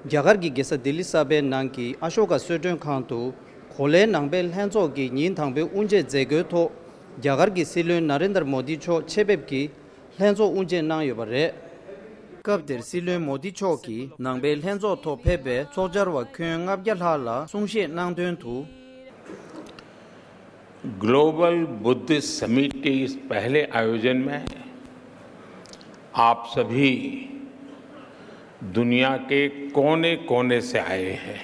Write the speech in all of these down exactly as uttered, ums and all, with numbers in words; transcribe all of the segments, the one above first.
རྒྱ་གར་གྱི་རྒྱལ་ས་ལྡི་ལི་གསར་པའི་ནང་གི་ཨ་ཤོ་ཀ་གསོལ་མགྲོན་ཁང་དུ་གོ་ལའི་ནང་པའི་ལྷན་ཚོགས་ཀྱི་ཉིན་དང་པོའི་དབུ་འབྱེད་མཛད་སྒོའི་ཐོག་རྒྱ་གར་གྱི་སྲིད་བློན་ན་རེན་དར་མོ་དི་མཆོག་ཆེད་ཕེབས་ཀྱིས་ལྷན་ཚོགས་དབུ་འབྱེད་གནང་ཡོད་པ་རེད། སྐབས་དེར་སྲིད་བློན་མོ་དི་མཆོག་གིས་ནང་པའི་ལྷན་ཚོགས་ཐོག་ཕེབས་པའི་ཚོགས་བཅར་བ་ཁྱོན་ལྔ་བརྒྱ་ལྷག་ལ་གསུང་བཤད་གནང་དོན་དུ། global Buddhist summit के इस पहले आयोजन में आप सभी दुनिया के कोने कोने से आए हैं।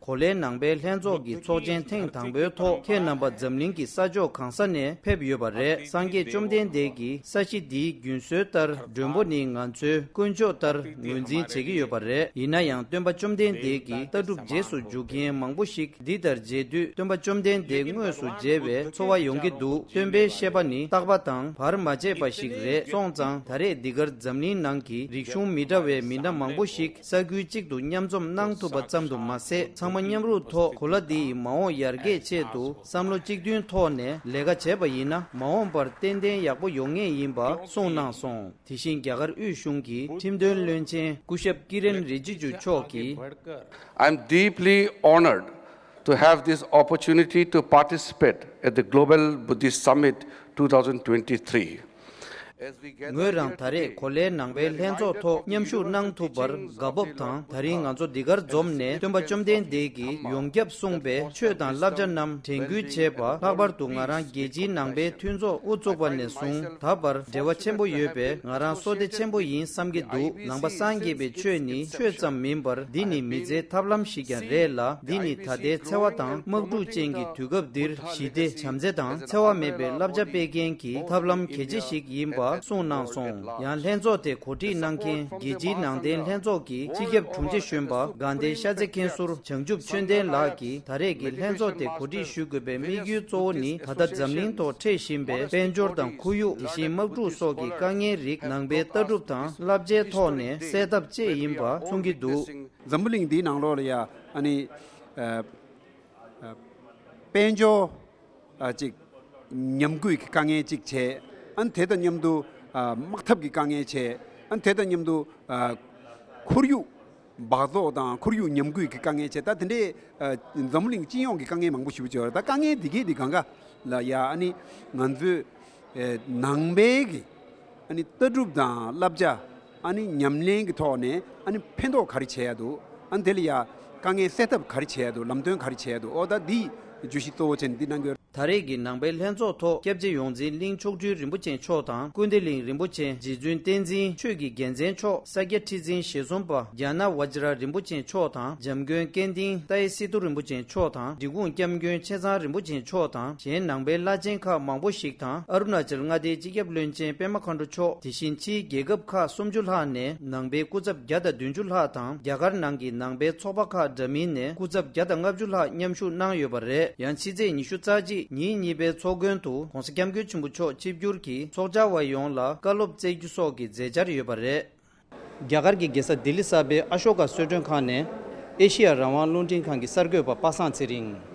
གོ་ལའི་ནང་པའི་ལྷན་ཚོགས་ཀྱི་ཚོགས་ཆེན་ཐེངས་དང་པོའི་ཐོག་ཁྱེད་རྣམ་པ་འཛམ་གླིང་གི་ས་ཕྱོགས་གང་ས་ནས་ཕེབས་ཡོད་པ་རེད། སངས་རྒྱས་བཅོམ་ལྡན་འདས་ཀྱིས་ས་གཞི་འདིའི་རྒྱུན་སྲོལ་ལྟར་མགྲོན་པོ་ནི་ང་ཚོའི་དཀོན་མཆོག་ལྟར་ངོས་འཛིན་བྱེད་ཀྱི་ཡོད་པ་རེད། ཡིན་ན་ཡང་སྟོན་པ་བཅོམ་ལྡན་འདས་ཀྱི་ལྟ་གྲུབ་རྗེས་སུ་འཇུག་མཁན་མང་པོ་ཞིག་འདི་ལྟར་མཇལ་དུས་སྟོན་པ་བཅོམ་ལྡན་འདས་དངོས་སུ་མཇལ་བའི་ཚོར་བ་ཡོང་གི་འདུག་སྟོན་པའི་བཤད་པ་ནི་རྟག་པ་དང་བར་མ་ཆད་པ་ཞིག་རེད། སོང་ཙང་ད་རེས་འདི་གར་འཛམ་གླིང་ནང་གི་རིག་གཞུང་མི་འདྲ་བའི་མི་སྣ་མང་པོ་ཞིག་ས་ཁུལ་གཅིག་ཏུ་མཉམ་འཛོམས་གནང་ཐུབ་པ་ཙམ་དུ་མ་ཟད། ཚང་མ་མཉམ་རུབ་ཐོག་གོ་ལ་འདི་ཡི་མ་འོངས་ཡར་རྒྱས་ཆེད་དུ་བསམ་བློ་གཅིག་མཐུན་ཐོག་ནས་ལས་ཀ་བྱས་པ་ཡིན་ན་མ་འོངས་པར་ཏན་ཏན་ཡག་པོ་ཡོང་ངེས་ཡིན་པ་གསུངས་གནང་སོང་། དེ་བཞིན་རྒྱ་གར་དབུས་གཞུང་གི་ཁྲིམས་དོན་བློན་ཆེན་སྐུ་ཞབས་ཀི་རེན་རི་ཇི་ཇུ་མཆོག་གིས། I'm deeply honored to have this opportunity to participate at the Global Buddhist Summit twenty twenty-three. ངོས་རང་ད་རེས་གོ་ལའི་ནང་པའི་ལྷན་ཚོགས་ཐོག་མཉམ་ཞུགས་གནང་ཐུབ་པར་དགའ་སྤོབས་དང་། ད་རིང་ང་ཚོ་འདི་གར་འཛོམས་ནས་སྟོན་པ་བཅོམ་ལྡན་འདས་ཀྱིས་ཡོངས་ཁྱབ་གསུངས་པའི་ཆོས་དང་བསླབ་བྱ་རྣམས་དྲན་སྐུལ་བྱས་པ། ལྷག་པར་དུ་ང་རང་རྒྱལ་སྤྱིའི་ནང་པའི་མཐུན་ཚོགས་དབུ་བཙུགས་པ་ནས་བཟུང་ད་བར་འབྲེལ་བ་ཆེན་པོ་ཡོད་པས་ང་རང་བསོད་བདེ་ཆེན་པོ་ཡིན་བསམ་གྱི་འདུག་ནང་པ་སངས་རྒྱས་པའི་ཆོས་ནི་ཆོས་ཙམ་མིན་པར་འདི་ནི་མི་ཚེའི་ཐབས་ལམ་ཞིག་ཀྱང་རེད་ལ། འདི་ནི་ད་ལྟའི་འཚེ་བ་དང་དམག་འཁྲུག་ཅན་གྱི་དུས་སྐབས་འདིར་ཞི་བདེ་བྱམས་བརྩེ་དང་འཚེ་བ་མེད་པའི་བསླབ་བྱ་སྤེལ་མཁན་གྱི་ཐབས་ལམ་གལ་ཆེ་ཞིག་ཡིན་པ་གསུངས་གནང་སོང་། ཡང་ལྷན་ཚོགས་དེ་གོ་སྒྲིག་གནང་མཁན་རྒྱལ་སྤྱིའི་ནང་བསྟན་ལྷན་ཚོགས་ཀྱི་སྤྱི་ཁྱབ་དྲུང་ཆེ་གཞོན་པ་དགའ་ལྡན་ཤ་ཚ་མཁན་ཟུར་བྱང་ཆུབ་ཆོས་ལྡན་ལགས་ཀྱིས་ད་རེས་ཀྱི་ལྷན་ཚོགས་དེ་གོ་སྒྲིག་ཞུ་དགོས་པའི་དམིགས་ཡུལ་གཙོ་བོ་ནི་ད་ལྟ་འཛམ་གླིང་ཐོག་འཕྲད་བཞིན་པའི་དཔལ་འབྱོར་དང་ཁོར་ཡུག་དེ་བཞིན་དམག་འཁྲུག་སོགས་ཀྱི་དཀའ་ངལ་རིགས་ནང་པའི་ལྟ་གྲུབ་དང་བསླབ་བྱའི་ཐོག་ནས་སེལ་ཐབས་བཅས་ཡིན་པ་གསུང་གི་འདུག་འཛམ་བུ་གླིང་འདིའི་ནང་ལོགས་ལ་ཡ་ཨ་ནི་ཨ་ཨ་དཔལ་འབྱོར་ཨ་ཅིག་ཉམས་རྒུད་ཀྱི་དཀའ་ངལ་ཅིག་བྱས། ཨ་ནི་དེ་དང་མཉམ་དུ་ཨ་དམག་འཐབ་ཀྱི་དཀའ་ངལ་བྱས། ཨ་ནི་དེ་དང་མཉམ་དུ་ཨ་ཁོར་ཡུག་འབག་བཙོག་དང་ཁོར་ཡུག་ཉམས་རྒུད་ཀྱི་དཀའ་ངལ་བྱས། ད་དེ་འདྲའི་ཨ་འཛམ་བུ་གླིང་སྤྱི་ཡོངས་ཀྱི་དཀའ་ངལ་མང་པོ་ཞིག་བྱས་ཡོད་རེད། ད་དཀའ་ངལ་འདི་གས་འདི་གང་ག་ལ་ཡ་ཨ་ནི་ང་ཚོས་ཨ་ནང་པའི་གི་ཨ་ནི་ལྟ་གྲུབ་དང་བསླབ་བྱ་ཨ་ནི་ཉམས་ལེན་གྱི་ཐོག་ནས་ཨ་ནི་ཕན་ཐོགས་ག་རེ་བྱེད་ཡ་འདུག་ཨ་ནི་དེ་ལ་ཡ་དཀའ་ངལ་སེལ་ཐབས་ག་རེ་བྱེད་ཡ་འདུག་ལམ་སྟོན་ག་རེ་བྱེད་ཡ་འདུག་ཨོ་ད་འདི་བརྗོད་གཞི་གཙོ་བོ་བྱས་ནས་འདི་གནང་གི་ཡོད། ད་རེས་ཀྱི་ནང་པའི་ལྷན་ཚོགས་ཐོག་སྐྱབས་རྗེ་ཡོངས་འཛིན་གླིང་མཆོག་སྤྲུལ་རིན་པོ་ཆེ་མཆོག་དང་། ཀུན་བདེ་གླིང་རིན་པོ་ཆེ། རྗེ་བཙུན་བསྟན་འཛིན་ཆོས་ཀྱི་རྒྱལ་མཚན་མཆོག་ས་སྐྱ་ཁྲི་འཛིན་ཞེ་གསུམ་པ་ཛྙཱ་ན་བཛྲ་རིན་པོ་ཆེ་མཆོག་དང་། འཇམ་མགོན་སྐལ་ལྡན་ཏཱའི་སི་ཏུ་རིན་པོ་ཆེ་མཆོག་དང་། འབྲི་གུང་སྐྱབས་མགོན་ཆེ་ཚང་རིན་པོ་ཆེ་མཆོག་དང་། གཞན་ནང་པའི་བླ་ཆེན་ཁག་མང་པོ་ཞིག་དང་། ཨ་རུ་ན་ཅལ་མངའ་སྡེའི་སྤྱི་ཁྱབ་བློན་ཆེན་པད་མ་མཁའ་འགྲོ་མཆོག་དེ་བཞིན་ཕྱིའི་རྒྱལ་ཁབ་ཁག་སུམ་ཅུ་ལྷག་ནས་ནང་པའི་སྐུ་ཚབ་བརྒྱ་དང་བདུན་ཅུ་ལྷག་དང་། རྒྱ་གར་ནང་གི་ནང་པའི་ཚོགས་པ་ཁག་འདྲ་མིན་ནས་སྐུ་ཚབ་བརྒྱ་དང་ལྔ་བཅུ་ལྷག་མཉམ་ཞུགས་གནང་ཡོད་པ་རེད། ཡང་ཕྱི་ཚེས་ཉི་ཤུ་རྩ་གཅིག་ཉིན་གཉིས་པའི་ཚོགས་མགོན་དུ་༧གོང་ས་༧སྐྱབས་མགོན་ཆེན་པོ་མཆོག་ཆིབས་བསྒྱུར་གྱིས་ཚོགས་བཅར་བ་ཡོངས་ལ་བཀའ་སློབ་སྩལ་རྒྱུ་སོགས་ཀྱི་མཛད་འཆར་ཡོད་པ་རེད། རྒྱ་གར་གྱི་རྒྱལ་ས་ལྡི་ལི་གསར་པའི་ཨ་ཤོ་ཀ་གསོལ་མགྲོན་ཁང་ནས་ཨེ་ཤི་ཡ་རང་དབང་རླུང་འཕྲིན་ཁང་གི་གསར་འགོད་པ་པ་སངས་ཚེ་རིང་།